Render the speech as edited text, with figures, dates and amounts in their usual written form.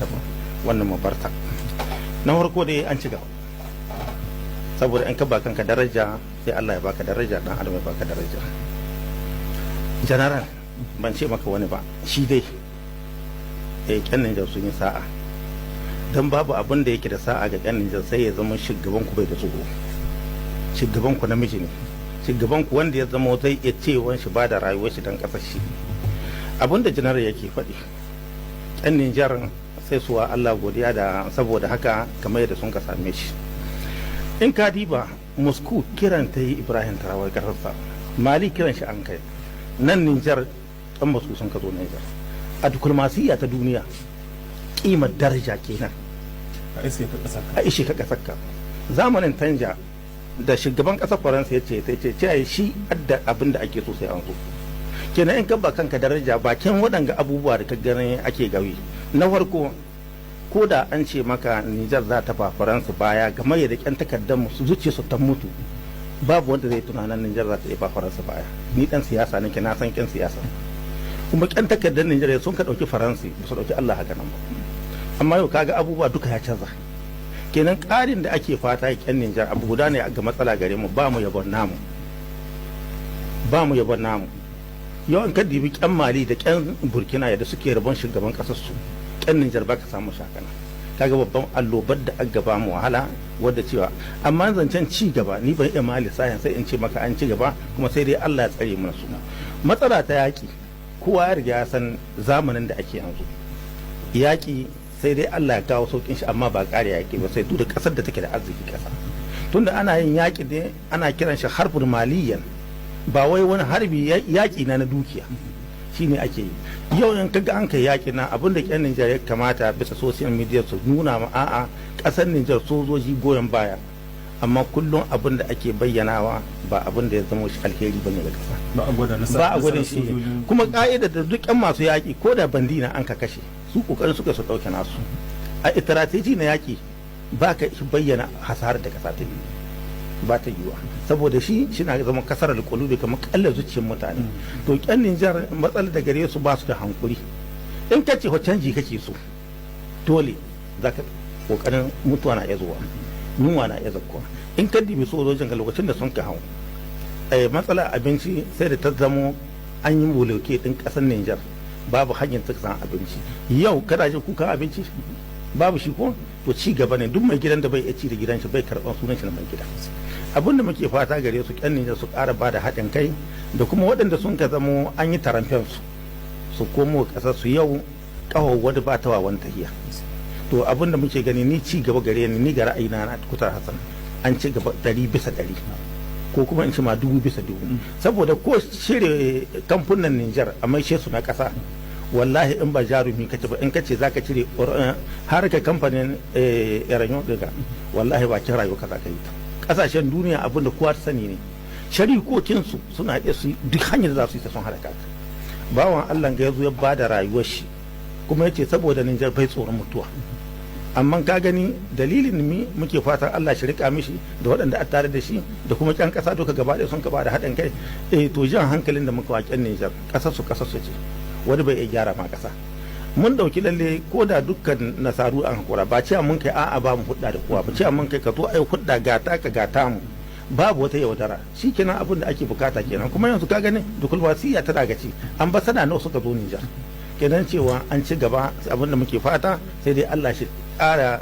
daban, wannan mu barta. Na farko dai an ci gaba, saboda in ka ba kanka daraja, sai Allah ya baka daraja, dan adam ya baka daraja. General, ban ce maka wani ba, shi dai kyan Nijar sun yi sa'a, don babu abin da yake da sa'a ga kyan Nijar sai ya zama shugaban ku bai da tsoro, shugaban ku namiji ne, shugaban ku wanda ya zama zai iya cewa shi ba da rayuwar shi don kasar shi. Abin da janar yake faɗi, kyan Nijar sai suwa Allah godiya da saboda haka kamar yadda sun ka same shi. In ka diba Moscow, kiran ta yi Ibrahim Tarawai kasarsa, Mali kiran shi an kai nan Nijar, ɗan Moscow sun ka zo Nijar. A diplomasiyya ta duniya, kimar daraja kenan. A ishe ka kasarka. Zamanin Tanja da shugaban kasar Faransa ya ce ta ce ce shi adda abin da ake so sai an zo. Kenan in ka ba kanka daraja, bakin waɗanga abubuwa da ka gani ake gawi. Na farko, ko da an ce maka Nijar za ta ba Faransa baya, game da kyan takardar mu zuciya su ta mutu, babu wanda zai tunanin Nijar za ta iya ba Faransa baya. Ni dan siyasa nake, na san kyan siyasa. Kuma kyan takardar Nijar sun ka dauki Faransa, ba su dauki Allah haka nan ba. Amma yau kaga abubuwa duka ya canza. Kenan ƙarin da ake fata kyan Nijar, abu guda ne ga matsala gare mu: ba mu yabon namu, ba mu yabon namu. Yau in ka dibi kyan Mali da kyan Burkina yadda suke rabon shugaban kasar su, kyan Nijar ba ka samu shakana. Kaga babban allobar da aka gaba mu wahala wadda cewa, amma zancen ci gaba, ni ban iya mali sayan sai in ce maka an ci gaba, kuma sai dai Allah ya tsare mana su. Matsala ta yaki, kowa ya riga ya san zamanin da ake yanzu. Yaki sai dai Allah ya kawo saukin shi, amma ba ƙare yaki ba, sai duk da kasar da take da arziki kasa. Tunda ana yin yaki ne, ana kiran shi harbul maliyan, ba wai wani harbi, yaki na na dukiya shine ake yi. Yau in kaga an kai yaƙi na, abin da ƙyan Nijar ya kamata bisa social media su nuna ma, a'a, ƙasar Nijar sojoji goyon baya, amma kullum abin da ake bayyanawa ba abin da ya zama shi alheri bane ga ƙasa. Ba a gwada ba a gwada shi. Kuma ka'ida da duk ƴan masu yaƙi, ko da bandina an ka kashe su, kokarin suka su ɗauke nasu. A strategy na yaƙi, ba ka bayyana hasarar da ƙasa ta yi, ba ta yiwa, saboda shi na zama kasar alƙulubi, kamar kalla zuciyar mutane. To kyan Nijar matsalar da gare su, ba su da hankuri. In ka ce canji kake so, dole za ka kokarin mutuwa na iya zuwa, yunwa na iya zakkuwa. In ka dibi sojojin ga lokacin da sun ka hau, matsala abinci sai da ta zamo an yi buloke din kasar Nijar, babu hanyar ta san abinci. Yau kana jin kukan abinci babu shi ko? To ci gaba ne. Duk mai gidan da bai iya ci da gidan shi, bai karɓar sunan shi na mai gida. Abin da muke fata gare su, kyan Nijar su ƙara ba da haɗin kai, da kuma waɗanda sun ka zamo an yi taramfen su, su komo ƙasar su. Yau ƙaho wadda ba ta wa wani tahiya. To abin da muke gani, ni ci gaba gare ni, ni ga ra'ayina na Kutar Hassan, an ci gaba 100%, ko kuma in ci ma 1000%. Saboda ko shirye kamfunan Nijar a maishe su na ƙasa, wallahi in ba jarumi kace ba, in kace zaka cire har ka kamfanin Erayon daga, wallahi bakin rayuwa ka zaka yi ta. Kasashen duniya, abin da kowa sani ne, sharikokin su suna iya su duk hanyar da za su yi ta sun halaka ka. Bawan Allah ga yazo ya bada rayuwar shi, kuma yace saboda Nijar bai tsoron mutuwa. Amma ka gani dalilin mi muke fatan Allah shi rika mishi da waɗanda a tare da shi, da kuma kyan ƙasa duka gaba ɗaya sun ka bada haɗin kai. To jan hankalin da muka wa kyan Nijar, ƙasar su ƙasar su ce, wani bai iya gyara ma ƙasa. Mun ɗauki lalle ko da dukkan nasaru an hakura, ba cewa mun kai a'a ba mu hudda da kowa ba, cewa mun kai ka zo ai hudda, gata ka gata mu, babu wata yaudara. Shikenan, abin da ake bukata kenan. Kuma yanzu ka gani diplomasiya tana gaci, ambasada nawa suka zo Nijar. Kenan cewa an ci gaba, abin da muke fata sai dai Allah shi ƙara